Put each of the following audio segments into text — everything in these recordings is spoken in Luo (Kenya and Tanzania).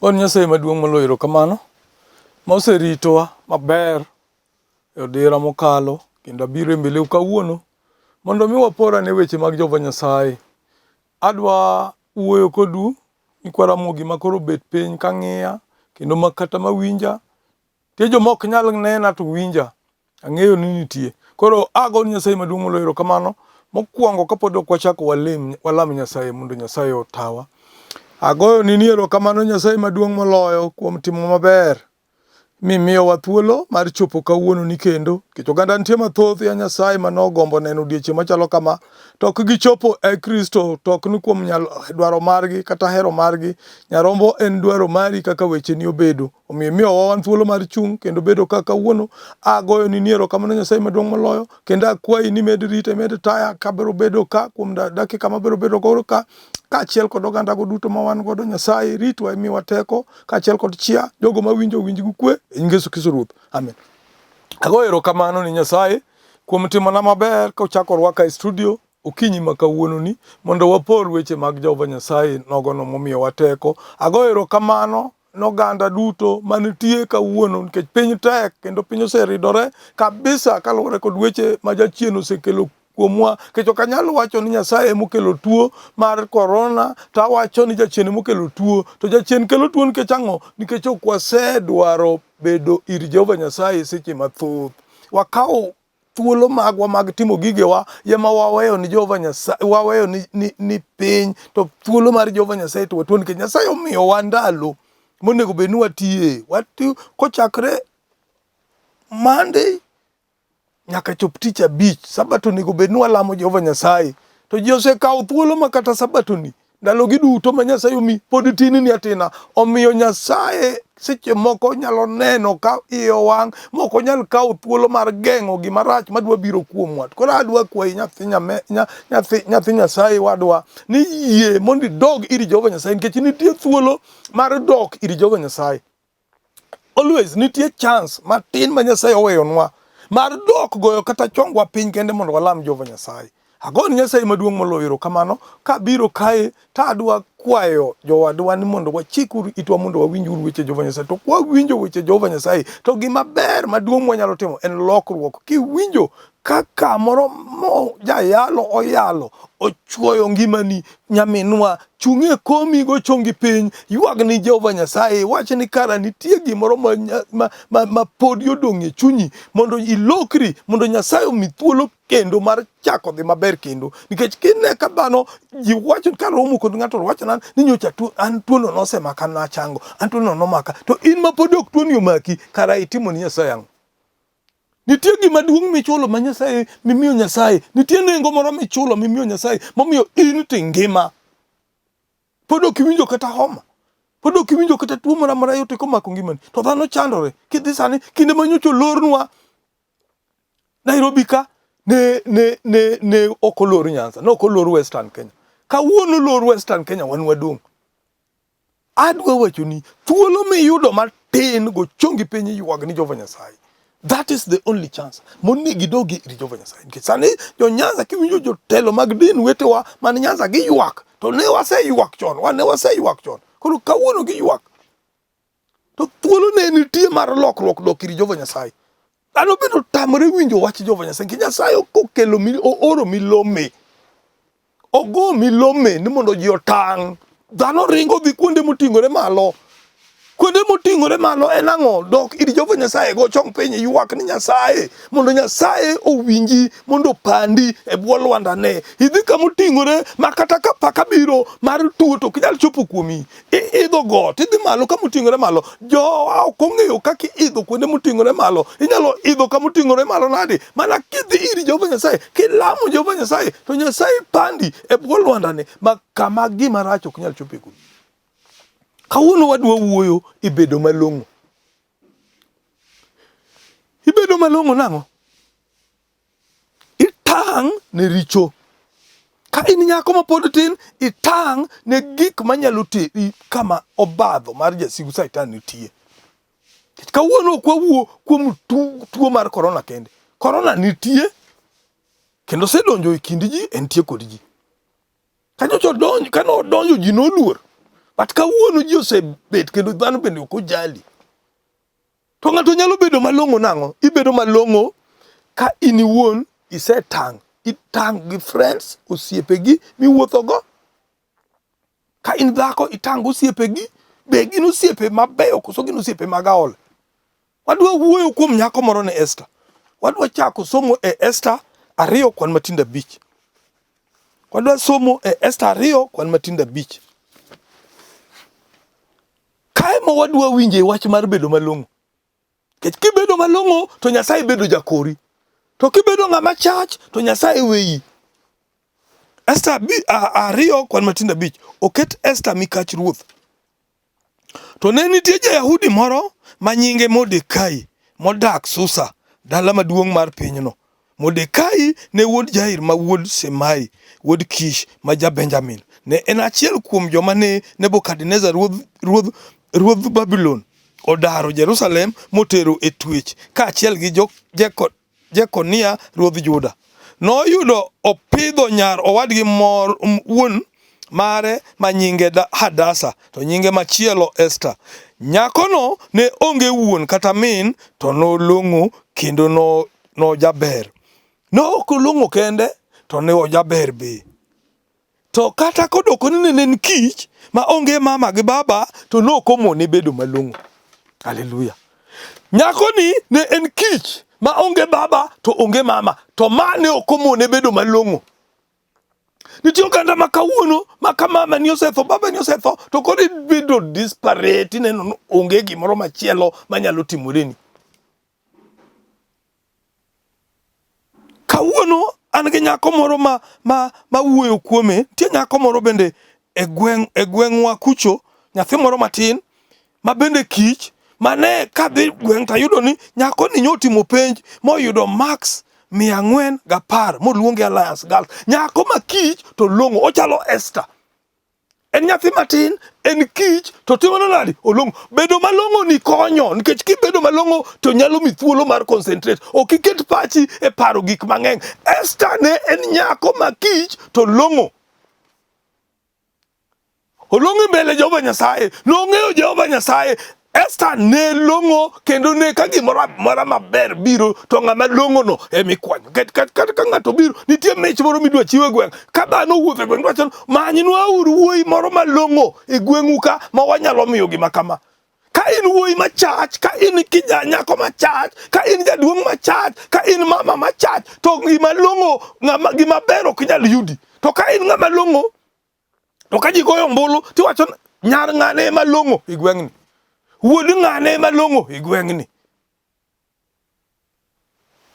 Wan Nyasaye maduong' moloyo erokamano ma oseritowa maber e odira mokalo kendo abiro e mbeleu kawuono mondo mi wapor ane weche mag Jehova Nyasaye. Adwa wuoyo kodu nyikwa Ramogi ma koro obet piny ka ng'iya kendo ma kata mawinja. Nitie joma ok nyal nena to winja. Ang'eyo ni nitie. Koro ago ni Nyasaye maduong' moloyo erokamano. Mokwongo kapod ok wachako walem, walam Nyasaye mondo Nyasaye otawa. Agoyo ni ni erokamano Nyasaye maduong' moloyo kuom timo maber mimiyowa thuolo mar chopo kawuononi kendo nikech oganda nitie mathoth ya Nyasaye mane ogombo neno odiechieng' machalo kama to ok gichopo e Kristo to ok ni kuom nyalo dwaro margi kata hero margi. Nyarombo en dwaro mari kaka wecheni obedo. Omiyo imiyowa wan thuolo mar chung' kendo bedo ka kawuono. Agoyoni ni erokamano Nyasaye maduong' moloyo kendo akwayi ni med rita, imed taya kabiro bedo ka kuom dakika mabiro bedo godo ka kaachiel kod ogandago duto ma wan godo. Nyasaye ritwa, imiwa teko kaachiel kod chia. Jogo mawinjo owinj gi kwe e nying Yesu Kristo Ruoth. Amen. Agoyo erokamano ni Nyasaye kuom timona maber kochako rwaka e studio okinyi ma kawuononi mondo wapor weche mag Jehova Nyasaye nogono momiyowa teko. Agoyo erokamano noganda duto manitie kawuono nikech piny tek kendo piny oseridore kabisa kaluwore kod weche ma jachien osekelo kuomwa nikech ok anyal wacho ni Nyasaye emokelo tuo mar korona to awacho ni jachien emokelo tuo to jachien kelo tuo nikech ang'o? Nikech ok wasedwaro bedo ir Jehova Nyasaye seche mathoth. Wakawo thuolo magwa mag timo gigewa ema waweyo ni Jehova Nyasaye, waweyo ni, ni, ni piny to thuolo mar Jehova Nyasaye to watuo nikech Nyasaye omiyowa ndalo monego bed ni watiye. Wati, kochakre Monday nyaka chop tich abich, Sabato onego bed ni walamo Jehova Nyasaye. To ji osekawo thuolo ma kata Sabato ni ndalogi duto ma Nyasaye omi pod tinni atina. Omiyo Nyasaye seche moko nyalo neno ka iye owang' mok onyal kawo thuolo mar geng'o gima rach madwa biro kuomwa. Koro adwa kwayi nyathi nyame, nyathi, nyathi Nyasaye wadwa ni yie mondo idog ir Jehova Nyasaye nikech nitie thuolo mar dok ir Jehova Nyasaye. Always nitie chance matin ma Nyasaye oweyonwa mar dok goyo kata chongwa piny kende mondo walam Jehova Nyasaye. Agoni Nyasaye maduong' moloyo erokamano kabiro kae to adwa kwayo jowadwa ni mondo wachik uru itwa mondo wawinj uru weche Jehova Nyasaye. To kwawinjo weche Jehova Nyasaye to gima ber maduong' mwanyalo timo en lokruok. Kiwinjo ka kamoro mo jayalo oyalo ochuoyo ngimani nyaminwa, chung' e komi go chongi piny, ywag ni Jehova Nyasaye, wach ni kara nitie gimoro ma, ma, ma, ma podi odong' e chunyi mondo ilokri, mondo Nyasaye omi thuolo kendo mar chako dhi maber kendo. Nikech kine ka dhano ji wacho ka romo kod ng'ato wacho na ni nyocha tu, an tuono nosemaka nachango, an tuono nomaka, to in ma podi ok tuoni omaki, kara itimo ni Nyasaye ang'o? Nitie gima duong' michulo ma Nyasaye mimiyo Nyasaye. Nitie nengo moro michulo mimiyo Nyasaye momiyo in to ingima. Pod ok iwinjo kata homa. Pod ok iwinjo kata tuo moro amora yote komako ngimani. To dhano chandore. Kidhi sani kinde ma nyocha olornwa Nairobi ka ne ne ne ne ok olor Nyanza, ne ok olor Western Kenya. Kawuono olor Western Kenya wan wadong'. Adwa wachoni thuolo miyudo matin go chongi piny ywag ni Jehova Nyasaye. That is the only chance monego idogi ir Jehova Nyasaye. Nikech sani jo Nyanza kiwinjo jotelo mag din wetewa man Nyanza giywak to ne waseywak chon, wan ne waseywak chon. Koro kawuono giywak. To thuolo ne nitie mar lokruok dok ir Jehova Nyasaye. Dhano bende otamore winjo wach Jehova Nyasaye nikech Nyasaye ok okelo ooro milome. Ogo milome ni mondo ji otang'. Dhano ringo dhi kuonde moting'ore malo. Kuonde moting'ore malo en ang'o? Dok ir Jehova Nyasaye, go chong piny, ywak ni Nyasaye mondo Nyasaye owinji mondo opandi e bwo lwandane. Idhi kama oting'ore ma kata ka paka biro mar tuo to ok nyal chopo kuomi. Iidho got, idhi malo kama oting'ore malo. Jowa ok ong'eyo kaka iidho kuonde moting'ore malo. Inyalo idho kama oting'ore malo nadi? Mana kidhi ir Jehova Nyasaye, kilamo Jehova Nyasaye, to Nyasaye pandi e bwo lwandani ma kama gima rach ok nyal chopo e kuomi. Kawuono wadwa wuoyo e bedo malong'o. Ibedo malong'o nang'o? Itang' ne richo. Ka in nyako ma pod tin, itang' ne gik manyalo teri kama obadho mar jasigu Satan nitie. Kawuono ok wawuo kuom tuo mar korona kende. Korona nitie kendo osedonjo e kind ji, entie kod ji. Ka nyocha odonjo, kane odonjo ji noluor. But kawuono ji osebet kendo dhano bende ok ojali. To ng'ato nyalo bedo malong'o nang'o? Ibedo malong'o ka in iwuon isetang', itang' gi friends, osiepegi miwuothogo. Ka in dhako itang' gi osiepegi, be gin osiepe mabeyo koso gin osiepe mag aola? Wadwa wuoyo kuom nyako moro ne Esther. Wadwa chako somo e Esther ariyo kwan matindo abich. Wadwa somo e Esther ariyo kwan matindo abich. Kae ma wadwa winje wach mar bedo malong'o. Nikech kibedo malong'o to Nyasaye bedo jakori. To kibedo ng'ama chach to Nyasaye weyi. Esther ariyo kwan matindo abich. Oket Esther mikach ruoth. To ne nitie ja-Yahudi moro ma nyinge Mordekai modak Susa, dala maduong' mar pinyno. Mordekai ne wuod Jair ma wuod Shimei, wuod Kish ma ja-Benjamin. Ne en achiel kuom joma ne Nebukadneza ruodh Babulon odaro Jerusalem motero e twech kaachiel gi Jekonia ruodh Juda. Noyudo opidho nyar owadgi mor wuon mare ma nyinge Hadasa, to nyinge machielo Esta. Nyakono ne onge wuon kata min, to nolong'o kendo nojaber. Ne ok olong'o kende, to ne ojaber be. To kata kodoko ni ne en kich ma onge mama gi baba to nok omone bedo malong'o. Haleluya. Nyakoni ne en kich ma onge baba to onge mama to ma ne ok omone bedo malong'o. Nitie oganda ma kawuono ma ka mama ni osetho baba ni osetho to koro ibedo disparate ineno ni onge gimoro machielo manyalo timoreni. Kawuono an gi nyako moro ma wuoyo kuome, nitie nyako moro bende e gweng' e gweng'wa kucho, nyathi moro matin ma bende kich mane kadhi gweng' tayudo ni nyako ni nyotimo penj moyudo marks 410 moluonge Alliance Girls. Nyako ma kich to long'o, ochalo Esther. En nyathi matin, en kich, to timo nadi? Olong'o. Bedo malong'o ni konyo, nikech kibedo malong'o to nyalo mi thuolo mar concentrate. Ok iket pachi e paro gik mang'eny. Esther ne en nyako ma kich to long'o. Olong'o e mbele Jehova Nyasaye. Nong'eyo Jehova Nyasaye. Esther ne long'o kendo ne ka gimoro amora maber biro to ng'ama long'ono ema ikwanyo. Kata ka ng'ato biro, nitie mich moro midwa chiw e gweng'. Ka dhano owuotho e gweng' dwacho ni manynwa uru wuoyi moro malong'o e gweng'u ka ma wanyalo miyo gima kama. Ka in wuoyi machach, ka in kija nyako machach, ka in jaduong' machach, ka in mama machach, to gima long'o, ng'ama gima ber ok nyal yudi. To ka in ng'ama long'o, To ka ji goyo ombulu tiwacho nyar ng'ane ema long'o e gweng'ni, wuod ng'ane ema long'o e gweng'ni,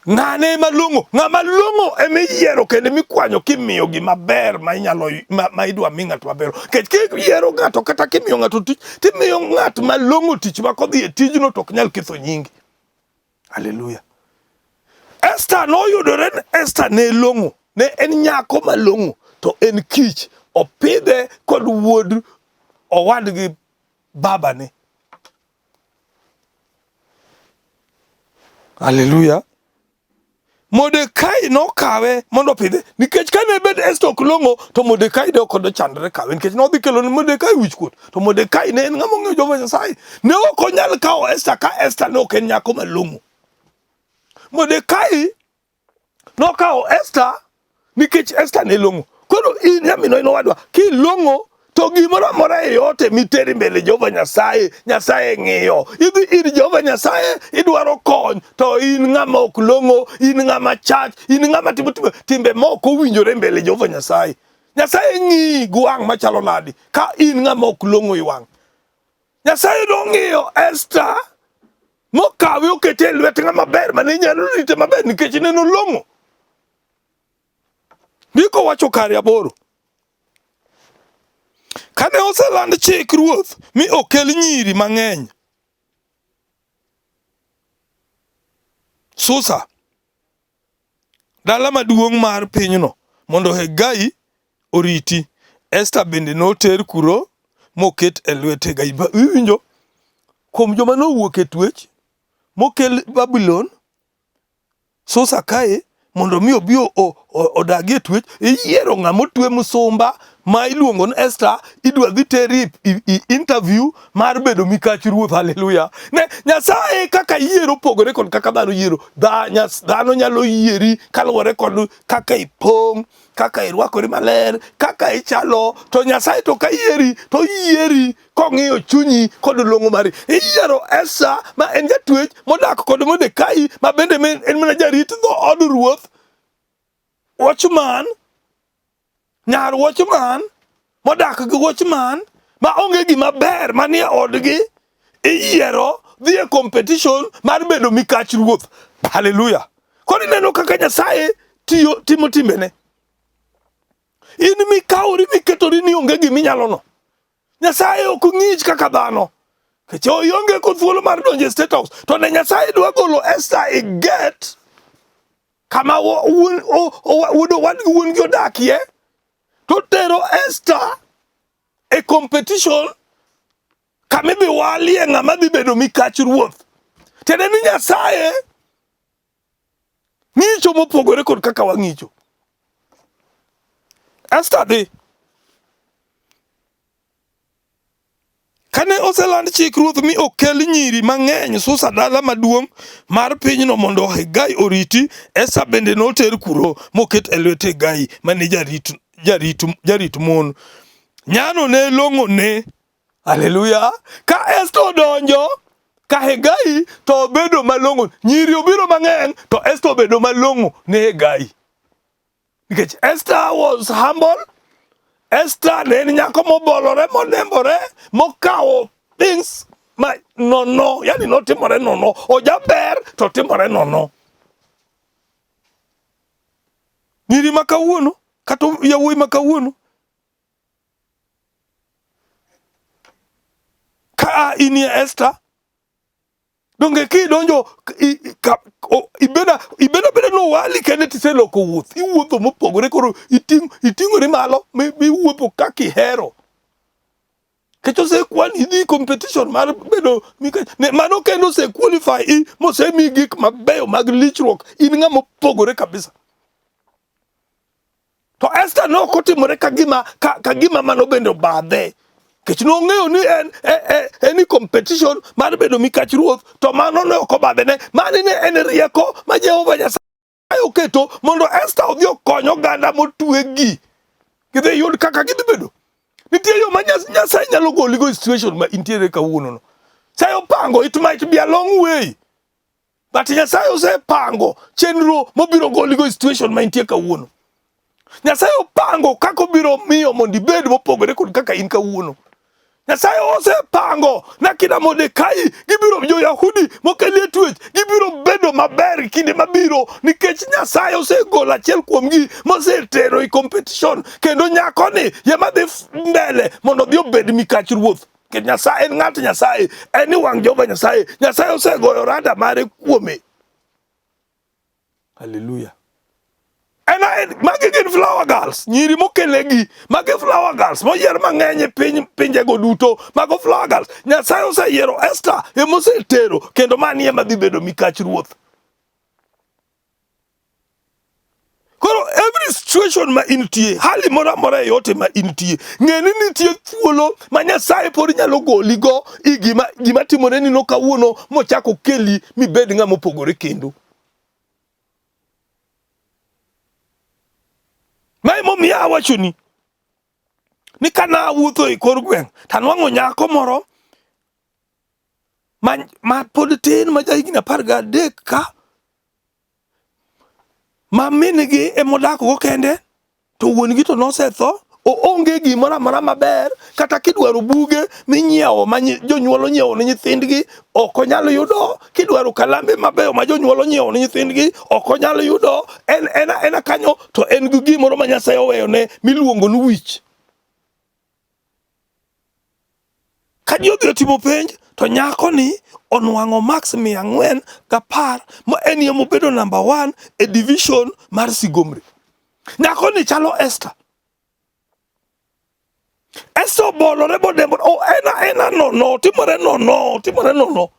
ng'ane ema long'o. Ng'ama long'o ema iyiero kendo mikwanyo kimiyo gima ber ma inyalo ma idwa mi ng'at maber. Nikech kiyiero ng'ato kata kimiyo ng'ato tich, timiyo ng'at malong'o tich ma kodhi e tijno to ok nyal ketho nyingi. Haleluya. Esther noyudore ni Esther ne long'o, ne en nyako malong'o to en kich, opidhe kod wuod owadgi babane. Haleluya. Mordekai nokawe mondo opidhe nikech kane bed Esther ok long'o to Mordekai ne ok odochandre kawe nikech nodhi kelo ne Mordekai wichkuot to Mordekai ne en ng'ama ong'eyo Jehova Nyasaye ne ok onyal kawo Esther ka Esther ne ok en nyako malong'o. Mordekai nokawo Esther nikech Esther ne long'o. Koro in nyaminwa in owadwa kilong'o to gimoro amora e yote miteri mbele Jehova Nyasaye, Nyasaye ng'iyo. Idhi ir Jehova Nyasaye idwaro kony to in ng'ama ok long'o, in ng'ama chach, in ng'ama timo timbe ma ok owinjore mbele Jehova Nyasaye. Nyasaye ng'iyi gi wang' machalo nadi ka in ng'ama ok long'o i wang'. Nyasaye nong'iyo Esther mokawe okete e lwet ng'ama ber mane nyalo rite maber nikech ne nolong'o. Ndiko wacho kare aboro. Kane oseland chik ruoth mi okel nyiri mang'eny Susa, dala maduong' mar pinyno, mondo Hegai oriti. Esta bende noter kuro moket e lwet Hegai. Iwinjo? Kuom joma nowuok e twech mokel Babulon Susa kae mondo mi obi odagie twech, iyiero ng'ama otwe musumba ma iluongo ni Esther idwa dhi teri i interview mar bedo mikach ruoth. Haleluya! Ne Nyasaye kaka yiero opogore kod kaka dhano yiero. Dhano nyalo yieri kaluwore kod kaka ipong', kaka irwakori maler, kaka ichalo, to Nyasaye to ka yieri to yieri kong'iyo chunyi kod long'o mari. Iyiero Esther ma en jatwech modak kod Mordekai ma bende en mana jarit dho od ruoth, watchman, nyar watchman modak gi watchman ma onge gima ber manie odgi, iyiero dhi e competition mar bedo mikach ruoth. Haleluya! Koro ineno kaka Nyasaye tiyo timo timbene. In mikawori miketori ni onge gima inyalo no. Nyasaye ok ng'ich kaka dhano. Nikech ionge kod thuolo mar donjo e State House. To ne Nyasaye dwa golo Esther e gate kama wuod owadgi wuon-gi odakie, to tero Esther e competition kama idhi walie ng'ama dhi bedo mikach ruoth. Tiende ni Nyasaye ng'icho mopogore kod kaka wang'icho. Esther dhi. Kane oseland chik ruoth mi okel nyiri mang'eny Susa dala maduong' mar pinyno mondo Hegai oriti, Esta bende noter kuro moket e lwet Hegai mane jarit, jarit, jarit mon. Nyano ne long'one. Haleluya! Ka Esta odonjo ka Hegai to obedo malong'o. Nyiri obiro mang'eny to Esta obedo malong'o ne Hegai. Nikech Esther was humble. Esther ne en nyako mobolore, modembore, mokawo things ma nono, yani notimore nono. Ojaber to timore nono. Nyiri ma kawuono kata yawuoyi ma kawuono ka inie Esther Donge kidonjo ibeda ibeda beda nowali kende tiseloko wuoth iwuotho mopogore koro iting'ori malo miwuotho kaka ihero nikech osekwani idhi competition mar bedo mano kendo ose qualify i mosemi gik mabeyo mag lichruok in ng'ama opogore kabisa. To Esther ne ok otimore ka gima ka, ka gima mano bende obadhe. Nikech nong'eyo ni en en, en, en i competition mar bedo mikach ruoth, to mano ne ok obadhe ne. Mani ne en rieko ma Jehova Nyasaye oketo mondo Esther odhi okony oganda motwegi. Gidhi yud kaka gidhi bedo. Nitie yo ma Nyasaye nyalo goligo e situation ma intiere kawuono no. Nyasaye opango, it might be a long way. But Nyasaye osepango chenro mobiro goligo e situation ma intie kawuono. Nyasaye opango kaka obiro miyo mondo ibed mopogore kod kaka in kawuono. Nyasaye osepango na kina Mordekai gibiro jo-Yahudi mokelie twech gibiro bedo maber kinde mabiro nikech Nyasaye osegolo achiel kuomgi mosetero e competition kendo nyakoni ema dhi mbele mondo odhi obed mikach ruoth. Nikech Nyasaye en ng'at Nyasaye, en e wang' Jehova Nyasaye. Nyasaye osegoyo rada mare kuome. Haleluya. En, en, magi gin flower girls, nyiri mokelegi. Magi flower girls moyier mang'eny e piny pinjego duto. Mago flower girls. Nyasaye oseyiero Esther ema osetero kendo mani ema dhi bedo mikach ruoth. Koro every situation ma intie, hali moro amora yote ma intie, ng'e ni nitie thuolo ma Nyasaye pod nyalo goligo i gima, gima timore ni no kawuono mochak okeli mibed ng'ama opogore kendo. Ma emomiyo awachoni ni ka nawuotho e kor gweng' to anwang'o nyako moro ma, ma pod tin ma jahigni 13 ka ma min-gi emodakgo kende to wuon-gi to nosetho oonge gimoro amora maber kata kidwaro buge minyiewo ma jonyuol onyiewo ne nyithindgi ok onyal yudo kidwaro kalambe mabeyo ma jonyuol onyiewo ne nyithindgi ok onyal yudo en ena ena kanyo to en gi gimoro ma Nyasaye oweyone miluongo ni wich Ka ji odhi otimo penj to nyakoni onwang'o marks 410 ma en ema obedo number 1 e division mar Sigomre. Nyakoni chalo Esther. Esther obolore bodembore, oh, en ena nono, otimore nono, otimore nono.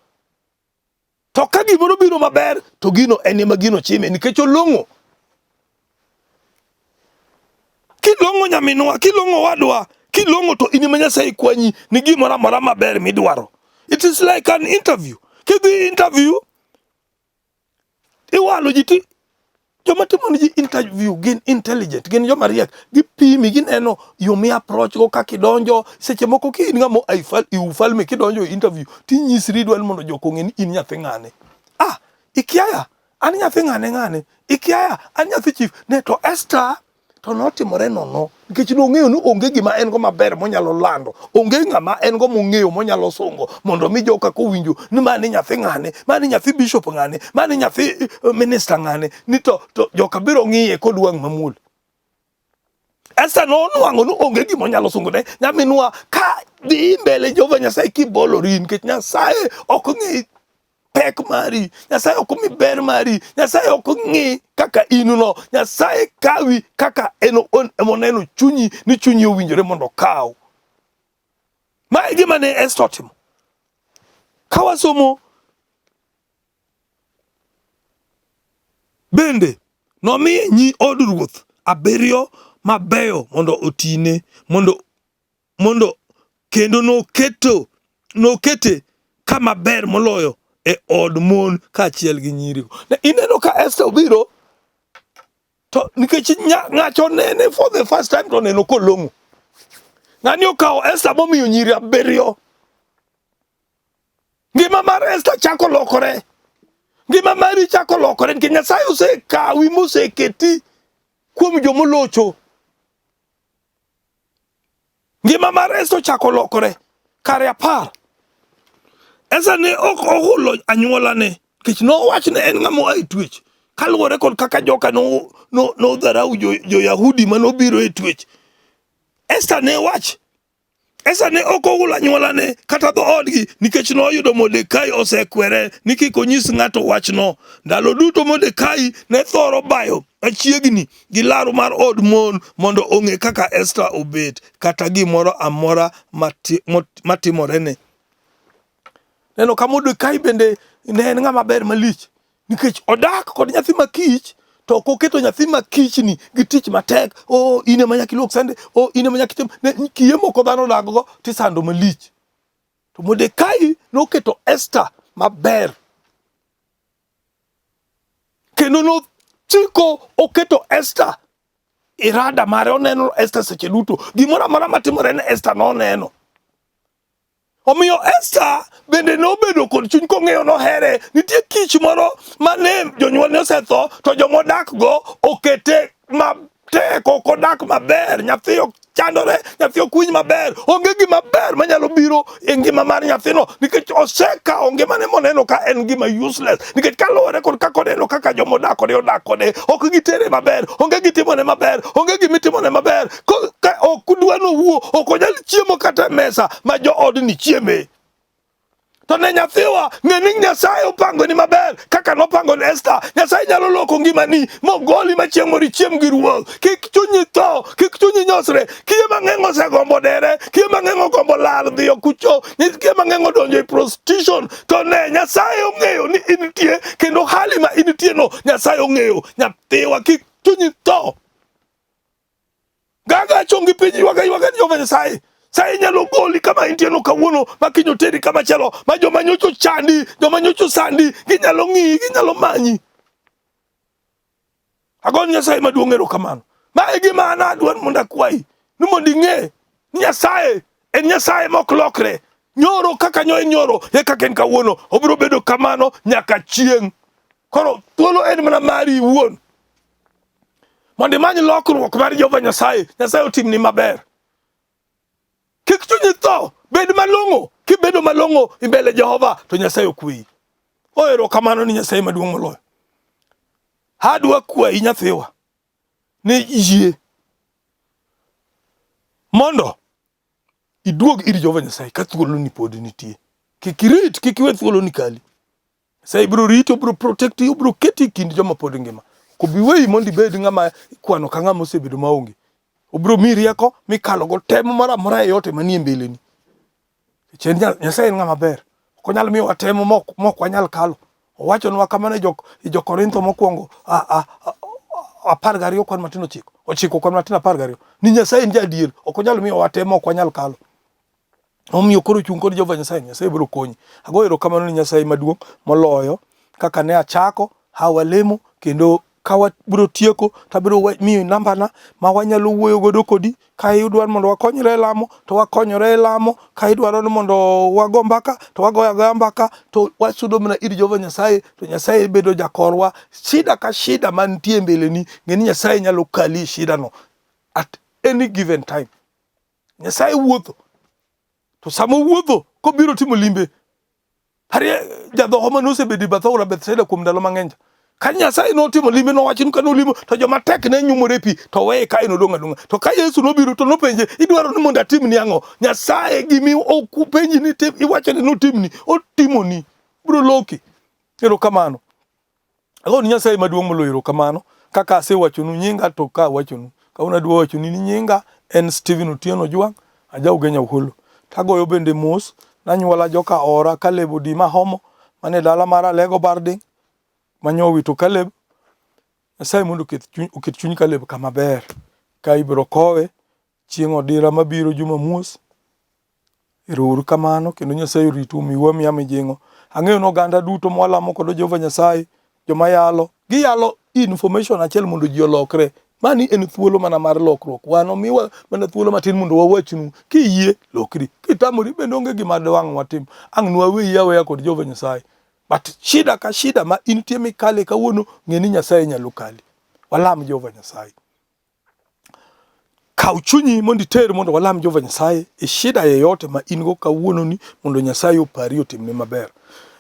To ka gimoro biro maber to gino en ema gino chime nikech olong'o. Kilong'o Kilong'o nyaminwa, kilong'o wadwa, kilong'o to in ema Nyasaye kwanyi ni gimoro amora maber midwaro. It is like an interview. Kidhi interview, iwalo ji ti joma timo ni ji interview gin intelligent, gin joma riek, gipimi, gineno yo mi approach go kaka idonjo. Seche moko ka in ng'ama oa e ufalme kidonjo e interview tinyisri idwa ni mondo jok ong'e ni in nyathi ng'ane. Ah, ikiaya, an nyathi ng'ane ng'ane, ikiaya, an nyathi chief. Ne to Esther to notimore nono nikech nong'eyo ni onge gima en go maber monyalo lando, onge ng'ama en go mong'eyo monyalo sungo mondo mi joka kowinjo ni ma ni nyathi ng'ane, ma ni nyathi bishop ng'ane, ma ni nyathi eh, minister ng'ane, ni to, to joka biro ng'iye kod wang' mamuol. Esther nonwang'o ni onge gima onyalo sungo ne nyaminwa ka dhi mbele Jehova Nyasaye kibolori nikech Nyasaye ok ng'i pek mari, Nyasaye ok mi ber mari, Nyasaye ok ng'i kaka in no, Nyasaye kawi kaka en emoneno chunyi ni chunyi owinjore mondo okaw. Ma e gima ne Esther otimo. Ka wasomo bende nomiye nyi od ruoth abiriyo mabeyo mondo otine mondo mondo kendo noketo nokete kama ber moloyo e od mon kaachiel gi nyirigo. Ne ineno ka Esther obiro to nikech ng'acho nene for the first time to oneno kolong'o. Ng'ani okawo Esther momiyo nyiri abiriyo. Ngima mar Esther chako lokore. Ngima mari chako lokore nikech Nyasaye osekawi moseketi kuom jomolocho. Ngima mar Esther ochako lokore kare apar. Esther ne ok ohulo anyuolane nikech nowach ne en ng'ama oa e twech kaluwore kod kaka joka nodharau no, no jo-Yahudi ma nobiro e twech. Esther ne wach Esther ne ok ohulo anyuolane kata dhoodgi nikech noyudo Mordekai osekwere ni kik onyis ng'ato wachno. Ndalo duto Mordekai ne thoro bayo machiegni gi laru mar od mon mondo ong'e kaka Esther obet kata gimoro amora matimorene. Neno ka Mordekai bende ne en ng'ama ber malich nikech odak kod nyathi ma kich to ok oketo nyathi ma kichni gi tich matek. O in ema nyaka iluok sende, o in ema nyaka itim. Ne kiye moko dhano odakgo tisando malich. To Mordekai noketo Esther maber kendo nochiko oketo Esther irada mare, oneno Esther seche duto, gimoro amora matimore ne Esther noneno. Omiyo Esther bende nobedo kod chuny kong'eyo nohere. Nitie kich moro mane jonyuolne osetho to jomodak go okete matek, ok odak maber, nyathi ok chandore, nyathi ok winj maber, onge gima ber manyalo biro e ngima mar nyathino nikech osekawo ngimane moneno ka en gima useless, nikech kaluwore kod kaka oneno kaka jomodak kode odak kode, ok gitere maber, onge gitimone maber, onge gimitimone maber, ka ok dwa nowuo, ok onyal chiemo kata e mesa ma joodni chieme. To ne nyathiwa, ng'e ni Nyasaye opangoni maber kaka nopango ne Esther. Nyasaye nyalo loko ngimani mogoli ma chieng' moro ichiem gi ruoth. Kik chunyi tho, kik chunyi nyosre. Kiye mang'eny osegombo dere, kiye mang'eny ogombo lal dhiyo kucho, kiye mang'eny odonjo e prostitution. To ne Nyasaye ong'eyo ni intie kendo hali ma intie no Nyasaye ong'eyo. Nyathiwa, kik chunyi tho. Gaga chongi piny ywaga ywaga ni Jehova Nyasaye. Sa inyalo goli kama intie no kawuono ma kiny oteri kama chielo ma joma nyocha ochandi, joma nyocha osandi, ginyalo ng'iyi, ginyalo manyi. Agoni Nyasaye maduong' erokamano. Ma e gima an adwaro mondo akwayi ni mondo ing'e ni Nyasaye en Nyasaye mok lokre. Nyoro kaka nyo en nyoro e kaka en kawuono, obiro bedo kamano nyaka chieng'. Koro thuolo en mana mari iwuon. Mondo imany lokruok mar Jehova Nyasaye, Nyasaye otimni maber. Kik chunyi tho, bed malong'o. Kibedo malong'o e mbele Jehova to Nyasaye okweyi. O erokamano ni Nyasaye maduong' moloyo. Adwa kwayi nyathiwa ni yie mondo iduog ir Jehova Nyasaye ka thuoloni pod nitie. Kik irit, kik iwe thuoloni kali. Nyasaye ibiro riti, obiro protect obiro keti e kind joma pod ngima. Ok obi weyi mondo ibed ng'ama ikwano ka ng'ama osebedo maonge. Obiro miyi rieko mikalogo tem moro amora yeyote manie mbeleni. Nikech en Nyasaye en ng'ama ber. Ok onyal miyowa tem mok wanyal kalo. Owachonwa kamano e jo Korintho mokwongo 12 kwan matin 9, 9 kwan matin 12 ni Nyasaye en jaadier, ok onyal miyowa tem ma ok wanyal kalo. Omiyo koro chung' kod Jehova Nyasaye, Nyasaye biro konyi. Agoyo erokamano ni Nyasaye maduong' moloyo kaka ne achako, ha walemo kendo ka wabiro tieko to abiro miyi nambana ma wanyalo wuoyo godo kodi. Ka idwaro mondo wakonyre e lamo to wakonyore e lamo, ka idwaro ni mondo wago mbaka to wagoyo agoya mbaka, to wasudo mana ir Jehova Nyasaye to Nyasaye bedo jakorwa. Shida ka shida mantie mbeleni, ng'e ni Nyasaye nyalo kali e shida no at any given time. Nyasaye wuotho to sama owuotho kobiro timo limbe parie jadhoho mane osebedo e bath aora Bethsaida kuom ndalo mang'eny cha. Ka Nyasaye notimo limbe nowacho ni ka nolimo to joma tek ne nyumore e pi to weye kae nodong' adong'a. To ka Yesu nobiro to nopenje idwaro ni mondo atimni ang'o? Nyasaye gimi ok penji ni tim iwacho ni notimni otimoni. Biro loki. Erokamano. Ago ni Nyasaye maduong' moloyo erokamano kaka asewachonu nyinga to ka awachonu. Kawuono adwa wachonu ni nyinga en Stephen Otieno Ojwang' aja Ugenya Uholo. Tagoyo bende mos nanyuola joka Ora Caleb Odima Homo mane dala mar Alego Barding manyo owito Caleb. Nyasaye mondo oket chuny, oket chuny Caleb kama ber ka ibiro kowe chieng' odira mabiro Jumamos. Ero uru kamano kendo Nyasaye oritu omiu amiya mijing'o. Ang'eyo ni oganda duto mwalamo kodo Jehova Nyasaye, joma yalo, giyalo information achiel mondo ji olokre. Mani en thuolo mana mar lokruok. Wan omiwa mana thuolo matin mondo wawachnu. Kiyie, lokri. Kitamori bende onge gima dwang' watim. Ang' nwaweyi aweya kod Jehova Nyasaye. But shida ka shida ma intie mikale kawuono, ng'e ni Nyasaye nyalo kali. Walam Jehova Nyasaye. Kaw chunyi mondo iter mondo walam Jehova Nyasaye e shida yeyote ma in go kawuononi mondo Nyasaye opari otimni maber.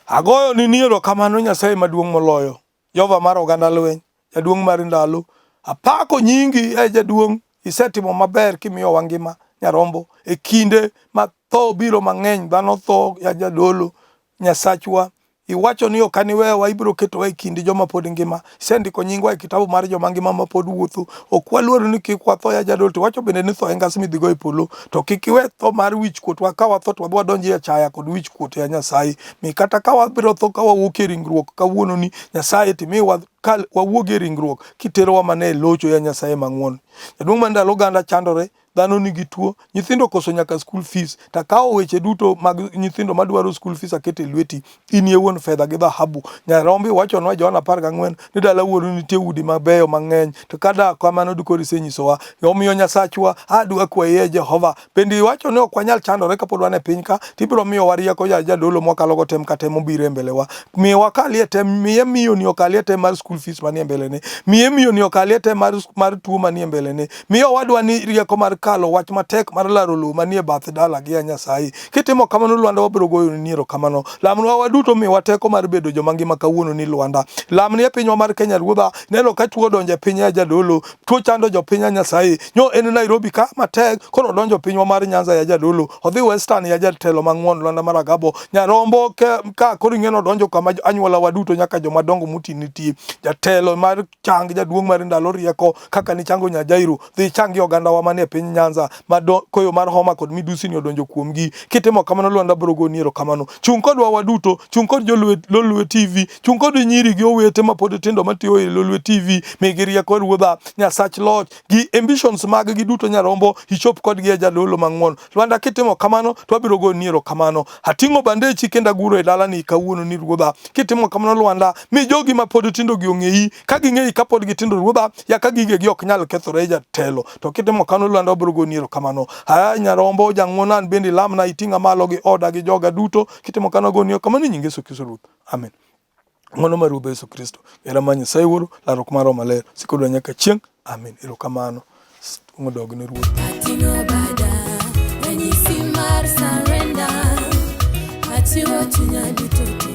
Agoyo ni ni erokamano Nyasaye maduong' moloyo, Jehova mar oganda lweny, jaduong' mar ndalo. Apako nyingi e jaduong', isetimo maber kimiyowa ngima nyarombo e kinde ma tho biro mang'eny, dhano tho ya jadolo, Nyasachwa Iwacho ni ok aniwewa, ibiro ketowa e kind joma pod ngima. Isendiko nyingwa e kitabu mar joma ngima ma pod wuotho. Ok waluor ni kik watho ya jadolo, to iwacho bende ni tho en ngas midhigo e polo. To kik iwe tho mar wichkuot wa ka watho to wadhi wadonji e achaya kod wichkuot ya Nyasaye. Mi kata ka wabiro tho ka wawuok e ringruok kawuononi, Nyasaye timiwa ka wawuog e ringruok kiterowa mana e locho ya Nyasaye mang'won. Jaduong' ma ndalo oganda chandore dhano nigi tuo, nyithindo okoso nyaka school fees. To akawo weche duto mag nyithindo madwaro school fees aketo e lweti. In e wuon fedha gi dhahabu. Nyarombo iwachonwa e Johana 14 ni dala wuonu nitie udi mabeyo mang'eny. To ka dak kamano dikoro isenyisowa. Omiyo Nyasachwa, adwa kwayi e Jehova. Bende iwacho ni ok wanyal chandore kapod wan e piny ka, tibiro miyowa rieko ya jadolo mwakalogo tem ka tem mobiro e mbelewa. Miye wakalie tem, miye miyoni okalie tem mar school fees manie mbelene. Miye miyoni okalie tem mar, mar tuo manie mbelene. Mi owadwa ni rieko mar kalo wach matek mar laro lowo manie bath dalagi ya Nyasaye. Kitimo kamano Lwanda wabiro goyoni ni erokamano. Lamnwa waduto miwa teko mar bedo joma ngima kawuono ni Lwanda. Lamni e pinywa mar Kenya Ruodha, neno ka tuo odonjo e piny ya jadolo, tuo chando jopiny ya Nyasaye. Nyo en Nairobi ka matek, koro odonjo pinywa mar Nyanza ya jadolo, odhi Western ya jatelo mang'won Lwanda mar Agabo, Nyarombo ka, ka koro ing'eno odonjo kama anyuola wa duto nyaka joma dongo moti nitie. Jatelo mar chang jaduong' mar ndalo rieko kaka nichango nya Jairo, dhi changi ogandawa manie piny Nyanza ma koyo mar homa kod midusi ni odonjo kuomgi. Kitimo kamano Lwanda biro goni erokamano. Chung' kodwa waduto, chung' kod jolwe Lolwe TV, chung' kod nyiri gi owete ma pod tindo matiyo e Lolwe TV, migi rieko Ruodha, Nyasach loch, gi ambitions mag gi duto Nyarombo, ichop kodgi e jadolo mang'won. Lwanda kitimo kamano to wabiro goni erokamano. Ating'o bandechi kendo aguro e dalani kawuono ni Ruodha. Kitimo kamano Lwanda, mi jogi ma pod tindo gi ong'eyi, ka ging'eyi kapod gitindo Ruodha, ya ka gigegi ok nyal kethore e jatelo. To kitimo kamano Lwanda wabiro goni erokamano. Aya Nyarombo jang'wono an bende ilamna iting'a malo gi oda gi joga duto. Kitimo kamano agoni erokamano e nying Yesu Kristo Ruoth. Amen. Ng'wono mar Ruodhwa Yesu Kristo, hera mar Nyasaye Wuoro, lalruok mar Roho Maler, sik kodwa nyaka chieng'. Amen. Erokamano. Duong' odog ne Ruoth. Ating'o bada, ranyisi mar surrender. Achiwo chunya duto te.